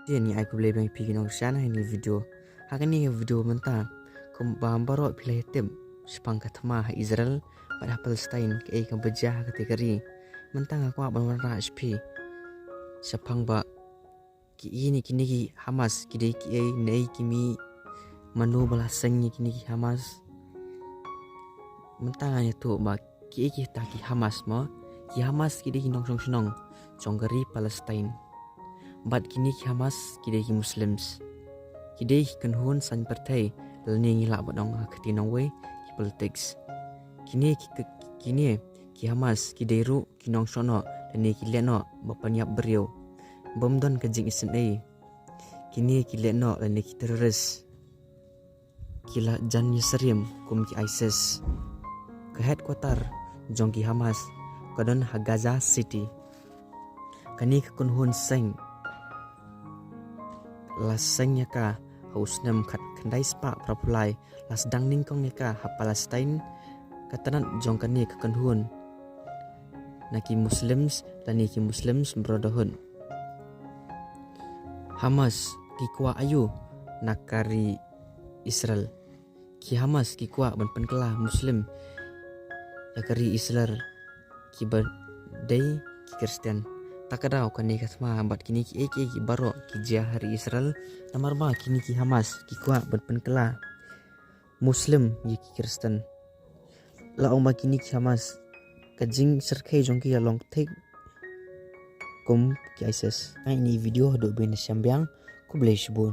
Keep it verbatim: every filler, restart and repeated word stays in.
Te ngi ai khublei biang ïa phi ki nongkyrshan ha kane ka video. Ha kane ka video mynta, kumba baroh phi la ïa tip, shaphang ka thma ha Israel bad ha Palestine, kaei kaba jia ha kata ka ri. Mynta nga kwah ban wanrah sha phi shaphang ba kiei ne kine ki Hamas, ki dei kiei ne ki mih, mano ba la seng ïa kine ki Hamas. Mynta ngan ïathuh ba kiei kita ki Hamas mo. Ki Hamas ki dei ki nongshong shnong jong ka ri Palestine. Bad kine ki Hamas ki dei ki Muslims. Ki dei ki kynhun saiñ pyrthei, lane ngi lah ban ong ha ka ktien nongwei, ki politics. Kine ki, ki, kine ki Hamas ki dei ruh ki nongshong noh lane ki leh noh ba pynïap briew. Bym don ka jingisynei. Kine ki leh noh lane ki terrorist. Ki la jan ïasyriem kum ki ISIS. Ka headquarter jong ki Hamas ka don ha Gaza City. Kane ka kynhun seng la seng ïa ka ha u snem khatkhyndai spah phra phew lai, la sdang nyngkong ïa ka ha Palestine, ka tnat jong kane ka kynhun na ki Muslims lane ki Muslims Brotherhood. Hamas ki kwah aïu na ka ri Israel? Ki Hamas ki kwah ban pynkylla Muslim ïa ka ri Israel, kiba dei ki Khristan. Ta ka daw kane ka thma bad kine kiei kiei baroh ki jia ha ri Israel. Namar ba kine ki Hamas ki kwah ban pynkylla Muslim ïa ki Khristan. La ong ba kine ki Hamas, ka jingsyrkhei jong ki ka long thik kum ki ISIS. Ngi ïa kane ka video haduh ban ïashem biang. Khublei shibun.